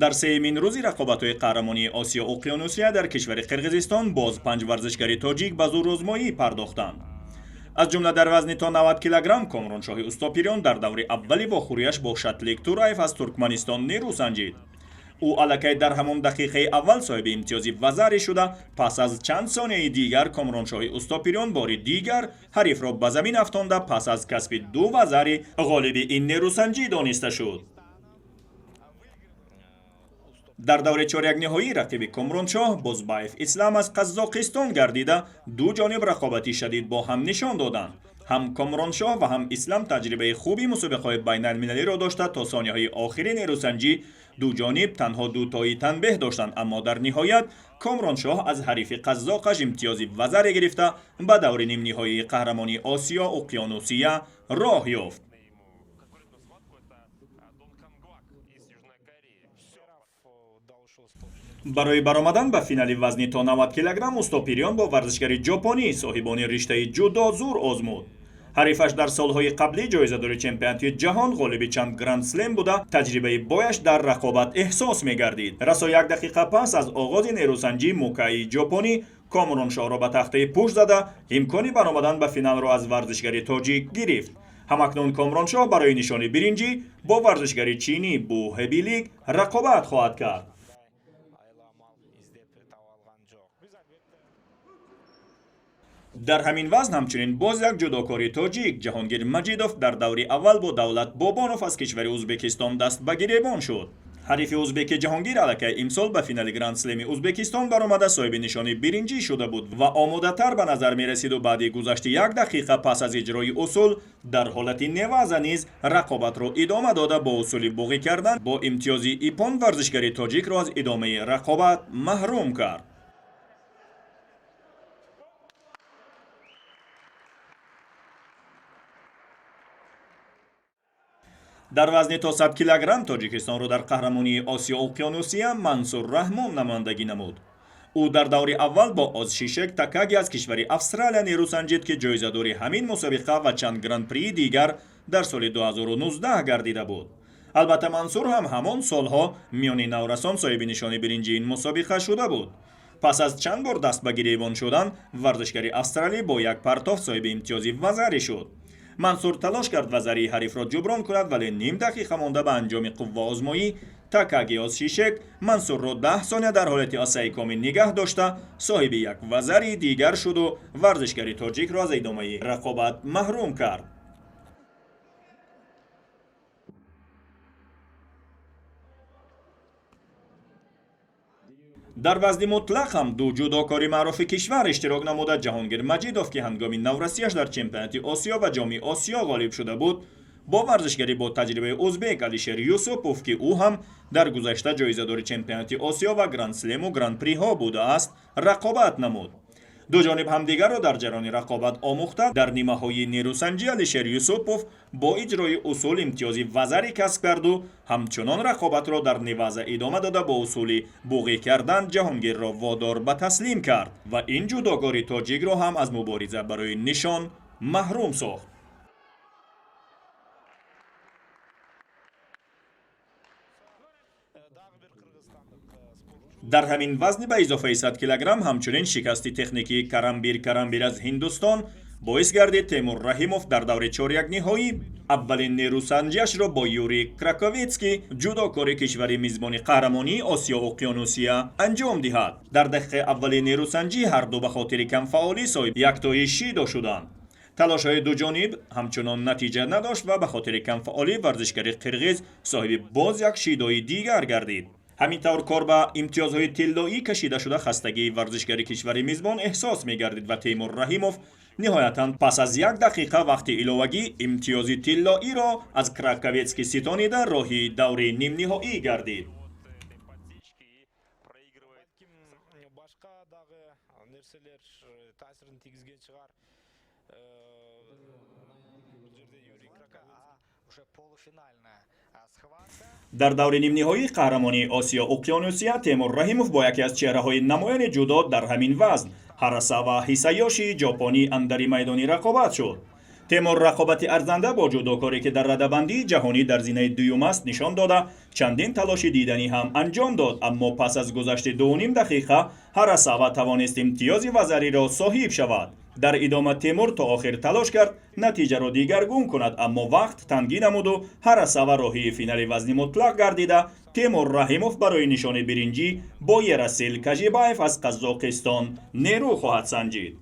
Дар сеюмин рӯзи рақобатҳои қаҳрамонии Осиё Уқёнусия дар кишвари Қирғизистон боз панҷ варзишгари тоҷик ба зӯрозмоӣ пардохтанд. Аз ҷумла дар вазни то 90 килограмм Комроншоҳи Устопириён дар даври аввали вохӯрияш бо Шатлик Тураев аз Туркманистон нерӯ санҷид. Ӯ аллакай дар ҳамон дақиқаи аввал соҳиби имтиёзи вазаре шуда, пас аз чанд сонияи дигар Комроншоҳи Устопириён бори дигар ҳарифро ба замин афтонда, пас аз касби ду вазари ғолиби ин нерӯсанҷӣ дониста шуд. Дар даври чорякниҳоӣ рақиби Комроншоҳ Бозбаев Ислам аз Қазоқистон гардида, ду ҷониб рақобати шадид бо ҳам нишон доданд. Ҳам Комроншоҳ ва ҳам Ислам таҷрибаи хуби мусобиқаҳои байналмилалиро дошта, то сонияҳои охири нерӯсанҷӣ ду ҷониб танҳо дутои танбеҳ доштанд, аммо дар ниҳоят Комроншоҳ аз ҳарифи қазоқаш имтиёзи вазаре гирифта, ба даври нимниҳоии қаҳрамонии Осиё Уқёнусия роҳ ёфт. Барои баромадан ба финали вазни то 90 килограмм Устопириён бо варзишгари ҷопонӣ, соҳибони риштаи ҷудо, зур озмуд. Ҳарифаш дар солҳои қаблӣ ҷоизадори чемпионати ҷаҳон, ғолиби чанд гранд-слем буда, таҷрибаи бояш дар рақобат эҳсос мегардид. Расо як дақиқа пас аз оғози нерӯсанҷӣ мукаи ҷопонӣ Комроншоҳро ба тахтаи пушт зада, имкони баромадан ба финалро аз варзишгари тоҷик гирифт. Ҳамакнун Комроншоҳ барои нишони биринҷӣ бо варзишгари чинӣ Бу Ҳебилик рақобат хоҳад кард. Дар ҳамин вазн ҳамчунин боз як ҷудокори тоҷик, Ҷаҳонгир Маҷидов, дар даври аввал бо Давлат Бобонов аз кишвари Ӯзбекистон даст ба гиребон шуд. Ҳарифи ӯзбеки Ҷаҳонгир аллакай имсол ба финали гранд-слеми Ӯзбекистон баромада, соҳиби нишони биринҷӣ шуда буд ва омодатар ба назар мерасиду баъди гузашти як дақиқа пас аз иҷрои усул дар ҳолати неваза низ рақобатро идома дода, бо усули буғӣ кардан бо имтиёзи иппон варзишгари тоҷикро аз идомаи рақобат маҳрум кард. Дар вазни то 100 килограмм Тоҷикистонро дар қаҳрамонии Осиё Уқёнусия Мансур Раҳмон намояндагӣ намуд. Ӯ дар даври аввал бо Озшишек Такаги аз кишвари Австралия нерӯ санҷид, ки ҷоизадори ҳамин мусобиқа ва чанд гран-прии дигар дар соли 2019 гардида буд. Албатта, Мансур ҳам ҳамон солҳо миёни наврасон соҳиби нишони биринҷии ин мусобиқа шуда буд. Пас аз чанд бор даст ба гиребон шудан, варзишгари австралӣ бо як партоф соҳиби имтиёзи вазаре шуд. Мансур талош кард вазарии ҳарифро ҷуброн кунад, вале ним дақиқа монда ба анҷоми қувваозмоӣ Такаги Озшишек Мансурро 10 сония дар ҳолати осайкомӣ нигаҳ дошта, соҳиби як вазари дигар шуду варзишгари тоҷикро аз идомаи рақобат маҳрум кард. Дар вазни мутлақ ҳам ду ҷудокори маъруфи кишвар иштирок намуда, Ҷаҳонгир Маҷидов, ки ҳангоми наврасияш дар чемпионати Осиё ва Ҷоми Осиё ғолиб шуда буд, бо варзишгари бо таҷрибаи узбек Алишер Юсупов, ки ӯ ҳам дар гузашта ҷоизадори чемпионати Осиё ва гранд-слему гран-приҳо будааст, рақобат намуд. Ду ҷониб ҳамдигарро дар ҷараёни рақобат омӯхта, дар нимаҳои нерӯсанҷӣ Алишер Юсупов бо иҷрои усул имтиёзи вазаре касб карду ҳамчунон рақобатро дар неваза идома дода, бо усули буғӣ кардан Ҷаҳонгирро водор ба таслим кард ва ин ҷудокори тоҷикро ҳам аз мубориза барои нишон маҳрум сохт. Дар ҳамин вазни ба изофаи 100 килограмм ҳамчунин шикасти техникии Карамбир Карамбир аз Ҳиндустон боис гардид, Темур Раҳимов дар даври чорякниҳоӣ аввалин нерӯсанҷиашро бо Юрий Краковецкий, ҷудокори кишвари мизбони қаҳрамонии Осиё Уқёнусия, анҷом диҳад. Дар дақиқаи аввали нерӯсанҷӣ ҳарду ба хотири камфаъолӣ соҳиби яктои шидо шуданд. Талошҳои дуҷониб ҳамчунон натиҷа надошт ва ба хотири камфаъолӣ варзишгари қирғиз соҳиби боз як шидои дигар гардид. Ҳамин тавр кор ба имтиёзҳои тиллоӣ кашида шуда, хастагии варзишгари кишвари мизбон эҳсос мегардид ва Темур Раҳимов ниҳоятан пас аз як дақиқа вақти иловагӣ имтиёзи тиллоиро аз Краковецкий ситонида, роҳи даври нимниҳоӣ гардид. Башка дагы нерселер таасирин тийгизген чыгар. Бул жерде Юрий Уже полуфинальная схватка. Дар даври нимниҳоии қаҳрамонии Осиё Уқёнусия Темур Раҳимов бо яке аз чеҳраҳои намоёни ҷудо дар ҳамин вазн, Ҳарасава Ҳисаёши ҷопонӣ, андари майдони рақобат шуд. Темур рақобати арзанда бо ҷудокоре, ки дар радабандии ҷаҳонӣ дар зинаи дуюм аст, нишон дода, чандин талоши диданӣ ҳам анҷом дод, аммо пас аз гузашти 2,5 дақиқа Ҳарасава тавонист имтиёзи вазариро соҳиб шавад. Дар идома Темур то охир талош кард натиҷаро дигаргун кунад, аммо вақт тангӣ намуду Ҳарасава роҳии финали вазни мутлақ гардида, Темур Раҳимов барои нишони биринҷӣ бо Ерасил Кажибаев аз Қазоқистон нерӯ хоҳад санҷид.